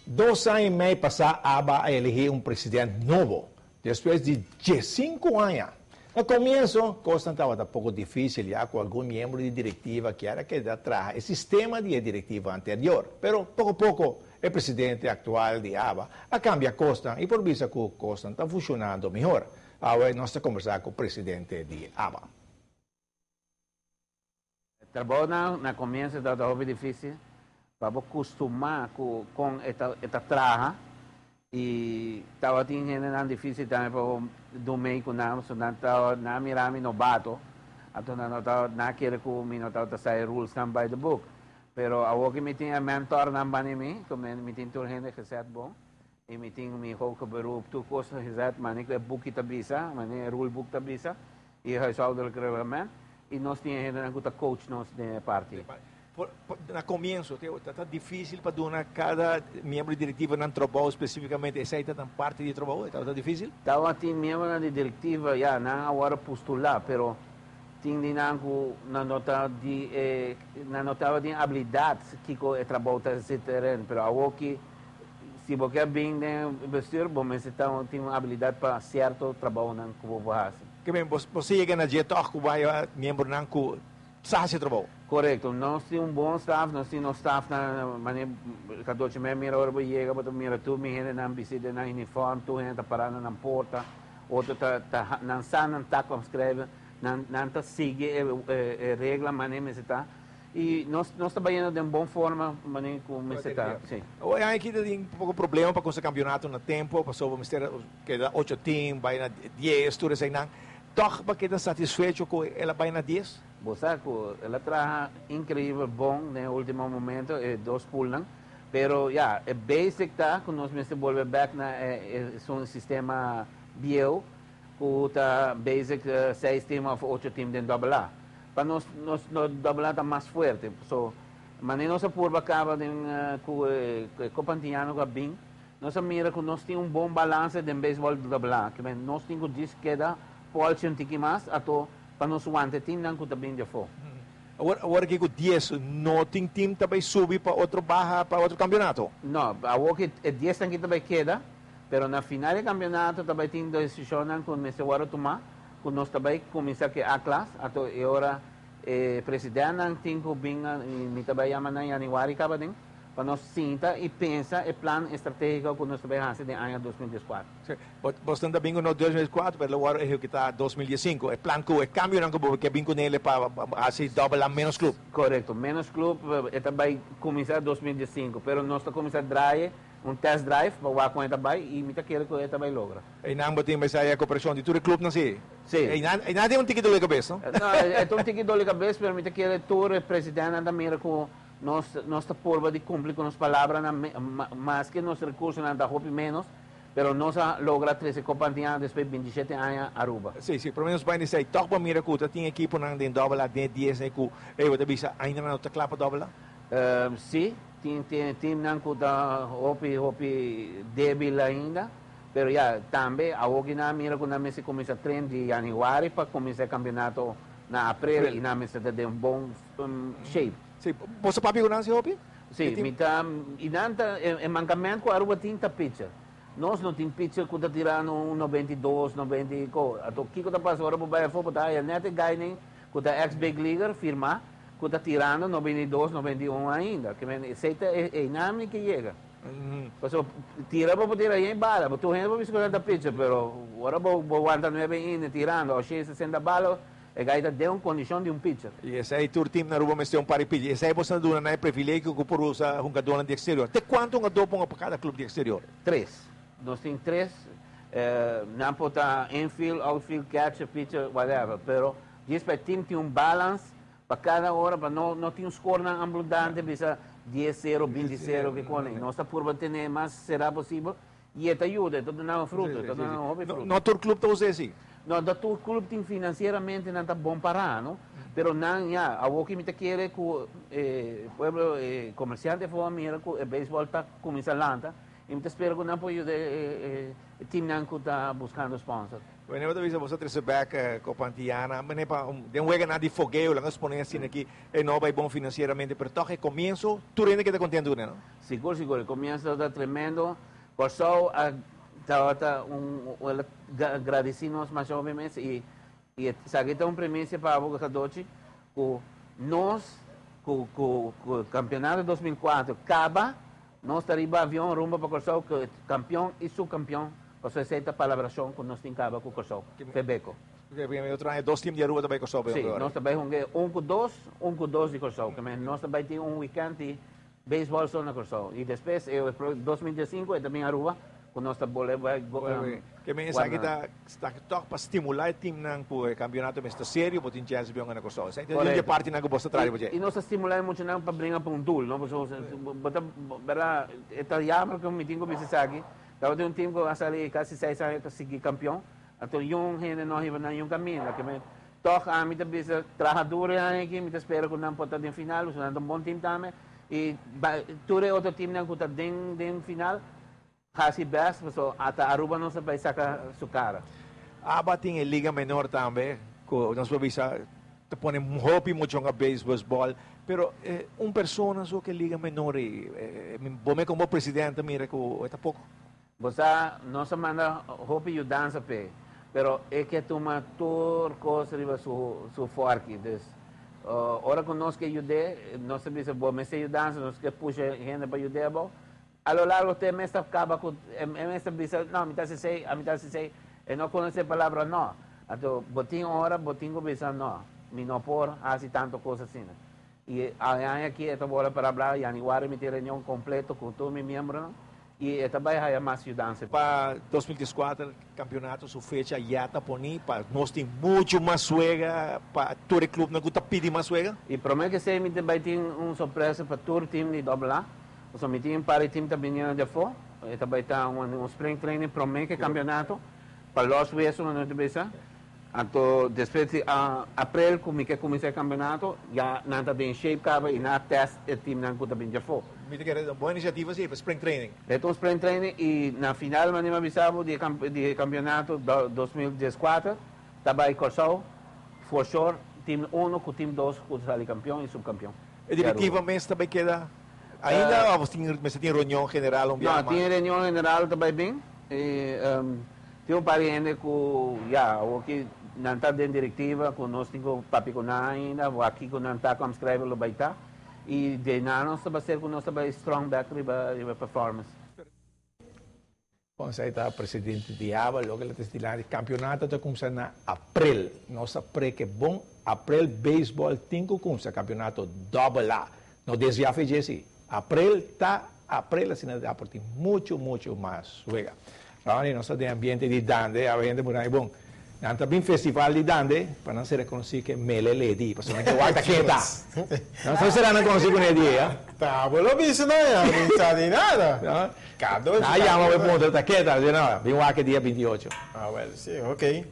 2 aña i mei pasá ABA a eligí un presidente nobo, despues di 15 aña. Na komienso, kos tabata poko difísil, ya ku algun miembro di direktiva kier a keda traha e sistema di direktiva anterior. Pero poko poko, e presidente aktual di ABA a kambia kos i por bisa ku kos ta funshonando mihó. Awor nos ta kombersá ku e presidente di ABA. Trabou na komienso tabata hopi difísil, pa kustumá ku e ta traha i tabatin hendenan difísil tambe pa domei ku nan, so nan tabata nan mira mi nobato, anto nan no tabata nan kere ku mi no tabata sa e rules nan by the book. Pero awor ku mi tin e mentor nan banda mi, ku mi tin tur hende gezet bon, i mi tin mi hoger beroep tur kos gezet, mane ku e buki ta bisa, mane e rulebook ta bisa, i huishoudelijk reglement, i nos tin hende ku ta coach nos den parti. Na komienso, ta difísil pa duna kada miembro di direktiva nan trabou spesífikamente, esei ta parti di trabou, ta difísil? Tabatin miembro di direktiva, ya, nan awor postulá, pero tin di nan ku nan no ta di nan no tabatin abilidat kiko e trabou ta zit erin, pero awor ku si bo ke bin den bestuur, bo mester tin un abilidat pa sierto trabounan ku bo por hasi. Ke men, bo yega na dje toch ku bai miembronan ku sa hasi trabou. Korekto, nos tin un bon staff, nos tin nos staff na mane 14 mei mira ora bo yega, bo ta mira tur mi hendenan bistí den nan uniform, tur hende ta pará na nan porta, otro ta nan sa nan taak omschrijven, nan ta sigui e regla mane mester ta. I nos ta bayendo den bon forma mane ku mester ta, si. Oye, aki tin un poko problema pa ku kampeonato na tempu, pasobra mester keda 8 team, bai na 10, tur eseinan. Toch pa keda satisfecho ku el a bai na 10? Bo sa ku el a traha inkreibel bon den último momento, e dos poolnan. Pero ja, e basic ta ku nos mester bolbe back na e sistema bieu, ku ta basic 6 team òf 8 team den double A. Pa nos double A ta mas fuerte. So, mane nos a purba kaba den ku Kopa Antiano ku a bin, nos a mira ku nos tin un bon balanse den baseball double A. Ke men nos tin ku djis keda polchi un tiki mas, ato pa nos wanta teamnan ku ta bin di afó. Awor aki ku 10 no tin team tambe subi pa otro baha pa otro kampeonato? No, awor ku e 10 aki tambe keda, pero na final di kampeonato tambe tin desishonnan ku mester wòrdu tumá, ku nos tambe kuminsá ku A klas, ato e ora presidentenan tin ku bin mi tambe yama na januari kaba den, pa nos sinta i pensa e plan estratégiko ku nos tambe hasi den aña 2014. Si, bo ta bin na 2004, pero awor ehekutá 2015. E plan ku e kambionan ku ke bin kuné pa hasi double A menos klup. Korekto, menos klup, e tambe kuminsá 2015, pero nos ta kuminsá draai un test drive pa wak kon e ta bai i mi ta kere ku e ta bai logra. I nan bo tin e kooperashon di tur klup nan si. Si. I nan tin un tiki doló di kabes, no? No, e un tiki doló di kabes, pero mi ta kere tur presidentenan mira ku nos ta purba di kumpli ku nos palabranan mas ku nos rekursonan ta hopi menos, pero nos a logra 13 Kopa Antiano despues 27 aña Aruba. Si, por lo menos bai esei toch pa mira ku tin ekiponan den double A den 10 ne ku bo ta bisa ainda no ta kla pa double A? Si, tin teamnan ku ta hopi hopi débil ainda, pero ya tambe awor ku nan mira ku nan mester kuminsá train di januari pa kuminsá kampeonato na aprel i nan mester ta den bon shape. Si, bo papia ku nan si hopi? Si, mi ta i nan ta e mankamentu ku Aruba tin ta pitcher. Nos no tin pitcher ku ta tirando un 92, 90 i ko. Ato kiko ta pasa ora bo bai afó bo ta haya net e guy nen ku ta ex big leaguer firmá ku ta tirando 92, 91 ainda. Ke men esei ta e nami ke yega. Paso tira bo por tira yen bala, bo tur hende por bisa ku nan ta pitcher, pero ora bo wanta 9 inning tirando o 60 bala, e guy ta den un kondishon di un pitcher. I esei tur team na Aruba mester un par di pitcher. Esei bo ta duna nan e privilegio ku por usa hungadónan di eksterior. Te kuantu hungadó ponga pa kada klup di eksterior? Tres. Nos tin tres. Nan por ta infield, outfield, catcher, pitcher, whatever. Pero djis pa e team tin un balance pa kada ora, pa no tin un score nan abundante, bisa 10-0, 20-0, ke kone. Nos ta purba tene mas será posibel i e ta yuda, e ta duna fruto, e ta duna hopi fruto. No tur klup ta usa asina? No, no tur klup tin finansieramente nan ta bon pará, no? Pero nan, ya, awor ku mi ta kere ku pueblo komersiante for mira ku e baseball ta kuminsá lanta, i mi ta spera ku nan por yuda e teamnan ku ta buskando sponsor. Bueno, bo ta bisa bo a trese bek Copa Antiana, mane pa den weganan di fogeo, laga nos pone asina aki, e no bai bon financieramente, pero toch e comienso tur hende keda contento cune, no? Sigur, sigur, e comienso ta tremendo. Corsou a tabata un, el a gradici nos masha hopi mes y y esaki ta un premicia pa abo Cadochi cu nos cu cu cu campeonato 2004 caba, nos ta riba avion rumbo pa Corsou cu campeon y subcampeon, pasobra esey ta palabracion cu nos tin caba cu Corsou, Febeko. E otro aña dos team di Aruba ta bay Corsou pa Sí, nos ta bay hunga un cu dos, un cu dos di Corsou. Nos ta bay tin un weekend di Baseball so na Kòrsou i despues e 2015 e ta bin Aruba ku nos ta bolbe bai Ke men esaki ta ta tòg pa stimulá e timnan ku e kampionato mester serio bo tin chèns di bin hunga na Kòrsou. Esaki ta un di e partinan ku bos ta traha riba dje. I nos ta stimulá e muchanan pa bringa pa un doel, no? Pasobra bo ta bèrdat e ta yammer ku mi tin ku bisa esaki. Tabatin un tim ku a sali kasi seis aña ta sigui kampion, anto yun hende no a hiba nan yun kaminda. Ke men tòg ami ta bisa traha duru e aña aki, mi ta spera ku nan por ta den final, pasobra nan ta un bon tim tambe. I tur e otro teamnan ku ta den den final hasi best paso ata Aruba nos a bai saka su kara. Aba tin e liga menor tambe ku nos por bisa ta pone hopi muchon a beisbol pero un persona so ke liga menor ei bo me komo presidente mira ku e ta poko. Bo sa, nos a manda hopi yudansa p'e, pero e ke tuma tur kos riba su su fòrki. Dus, ora ku nos ke yud'é, nos ta bisa, Bo mester yudansa, nos ke pusha hende pa yud'é bo. A lo largo te mes ta kaba ku, e mes ta bisa, No, mi ta hasi esei, ami ta hasi esei. E no konosé e palabra no. Anto, bo tin ora bo tin ku bisa, No, mi no por hasi tantu kos asina. I aña aki e ta bola para bla, yanüari mi tin reunion kompleto ku tur mi miembronan. I e ta bai haya mas yudansa. Pa 2014 campeonato su fecha ya ta poni pa nos tin mucho mas wega pa tur e clubnan cu ta pidi mas wega. I prome ke esei mi ta bai tin un sorpresa pa tur team di Doble A. Pasobra mi tin un par di team ta biniendo di afo. E ta bai ta un spring training prome ke campeonato pa los weso nos ta bisa. Anto despues di aprel ku mi ke kuminsá e kampeonato ya nan ta den shape kaba i nan a test e teamnan ku ta bin djafó. Mi ta kere ta un bon inisiativa si pa spring training. E ta un spring training i na final manera mi a bisa bo di e kampeonato 2014 ta bai Kòrsou for sure team uno ku team dos ku ta sali kampeon i subkampeon. E direktiva mes ta bai keda ainda òf mester tin reunion general un biaha mas? No, tin reunion general ta bai bin i Tin un par di hende ku ya awoki nan ta den direktiva ku nos tin ku papia ku nan ainda, wak kiko nan ta ku amskrijver lo bai ta i de nan nos ta bai ser ku nos ta bai strong bek riba riba performance. Bon, esei ta presidente di aba, loke lo ta dilanti. Kampionato ta kumsa na aprel. Nos ta preke bon aprel beisbòl tin ku kumsa kampionato dòbel A. No desviá fe dje si. Aprel ta aprel asina ta por tin mucho mucho mas wega. Ronnie nos ta den ambiente di dande awe hende por nan bon nan ta bin festival di dande pa nan ser reconoci ke mele lady pasobra nan ke wak ta keta. Nan no sera nan conoci cune di ya. Ta bo lo bisa nan ya no sa di nada. Nan a yama bo e puntra ta keta asina bin wak e dia 28. Ah well si ok.